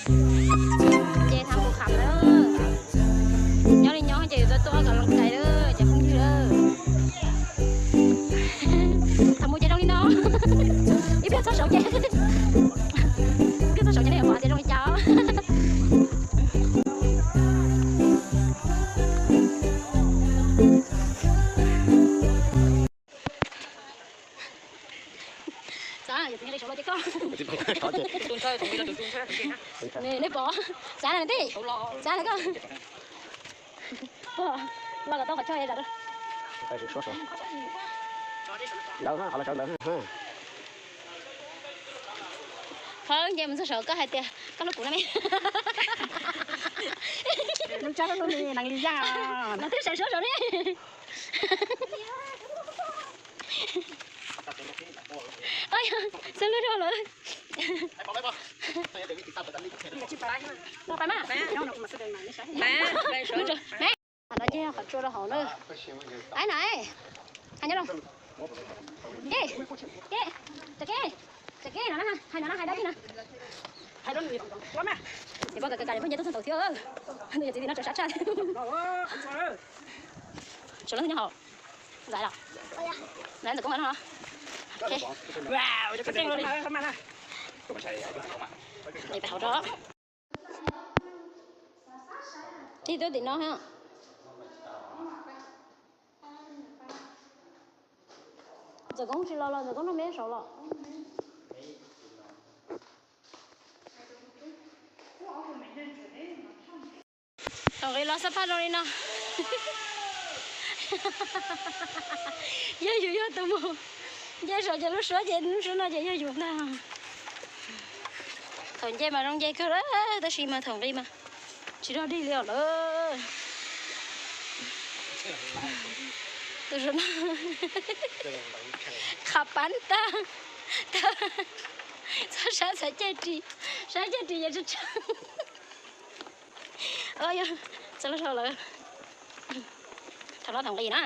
Ces thab kuv kham na. Nyob li nyob ces yuav tuaj tuaj kom loo kais lawm ces phooj ywg lawm. Thaum mus ces zoo li no. Ib pliag txog saud ces, ib pliag txog saud ces nej yuav pom tias zoo li cas. Xav yog tus nyob li saud los ces koj. Nej pom, xav na tij, xav na koj. Los kom tau qhov chaw. Ntawd ho los sawv ntawd. Qhov nce mus txog saud koj hais tias koj hlub kuv no me. Nws tsa lub nws nees li yaj. Los twb sawv suab saud ne. Xwb lub rau lawm. Los pais mas. Los nce qhov tsua rau hauv na. Aib na, hais nyob los. Ke, ke, tsa ke, tsa ke no na, hais no na, hais dab tsi na. Hais dab tsi na. Ces poj kawg kawg poj nce tuaj txog ntaus thiab. Nws yog txiv tim no tso sab tshaj. Sawv los nyob hauv. Ntxais los. Ntxais ntxawm koob no. Pais hauv tso. Tib tuaj tim no ha. Ntxawm koob tsis los los, ntxawm koob no me saud los. Thaum nqis los xab phaj zoo li no. Yog yus yog tus mus nce saum ces lub suab ces lub suab no ces yog yus ntag. Thaum nce mas zoo nce kawg, tab sis mas thaum nqis mas tsis rog dig li os lawm. Tus suab no qhav pab tag, txhob sab txhais ceg ris, sab ceg ris ces tsw tsw. Yog txog lub zog lawm, thaum no thaum nqis na.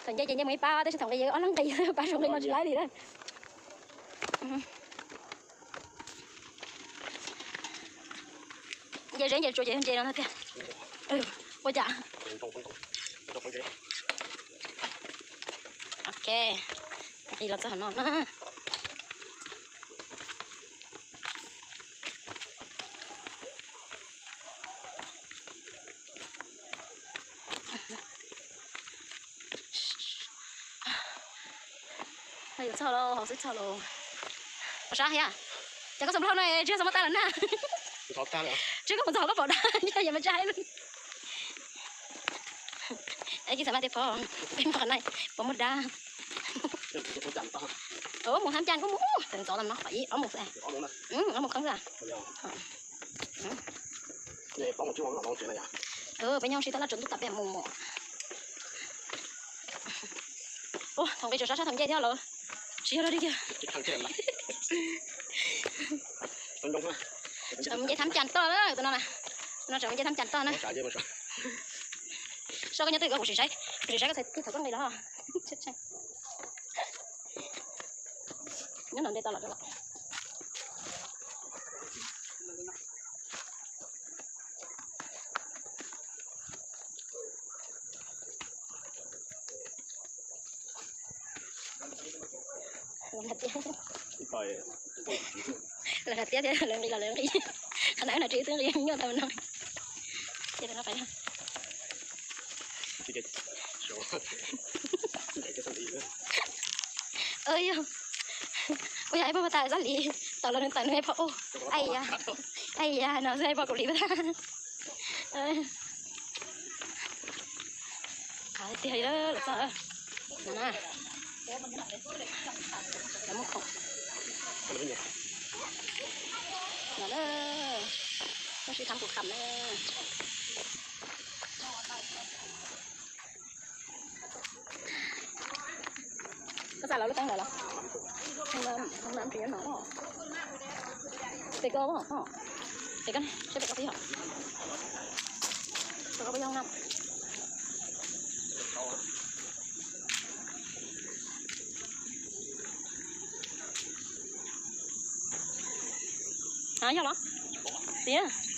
Thaum nce ces nce mus ib pab, tab sis thaum nqis ob leeg nqis, pab saum nqis no tsis laib li na. Nce zeb nce tsuas ces yog ntse no tiag. Ua cas? Ok, nqis los txog no na. Yuav txog los, hauv xwb txog los. Pom sab thiab. Ces koj txog nplau no tsis yog txog muab tag los na. Tsis koj mus txog hauv koj pom dab, yog mas tsis hais. Es tsis xav mas tias pom, peb pom na, pom muaj dab. Mus thab cas kuj mus, tawm ntxov no qhov ib ob mus xwb. Ob mus qhov xwb. Peb nyob sib tau laj tsaus ntuj tas peb mus mus. Thaum nqis tsaus sab sab thaum nce thiab lawm. Tsis yog lawm tiag. Tseem nce thab cas toj na tus no na. No tseem nce thab cas toj na. Soj koj nyob twg koj kuv sim saib, kuv sim saib koj txhais thaum koj nqis los. Nyob no nte tau los rau los. Lawv hais tias lawv nqis los lawv nqis, qhov ntawd no tsis twb nqis nyuaj tau no. Ces no pais. Yog, ua yog ib pog pas tas zab li, tau los nws tawm nws ib pog ub. Ai ya, ai ya, no xwb ib pog kaus lim pas tas. Qab tiag li lawm txog no na. Lawv muaj khoom no na. Muaj sib thab pus kham na. Koj xav los lub teeb lawm los? Hoob nam tsis nyob no. Pem koj, pem koj, seb pem koj peb yog hoob nam. Yog los? Tiag.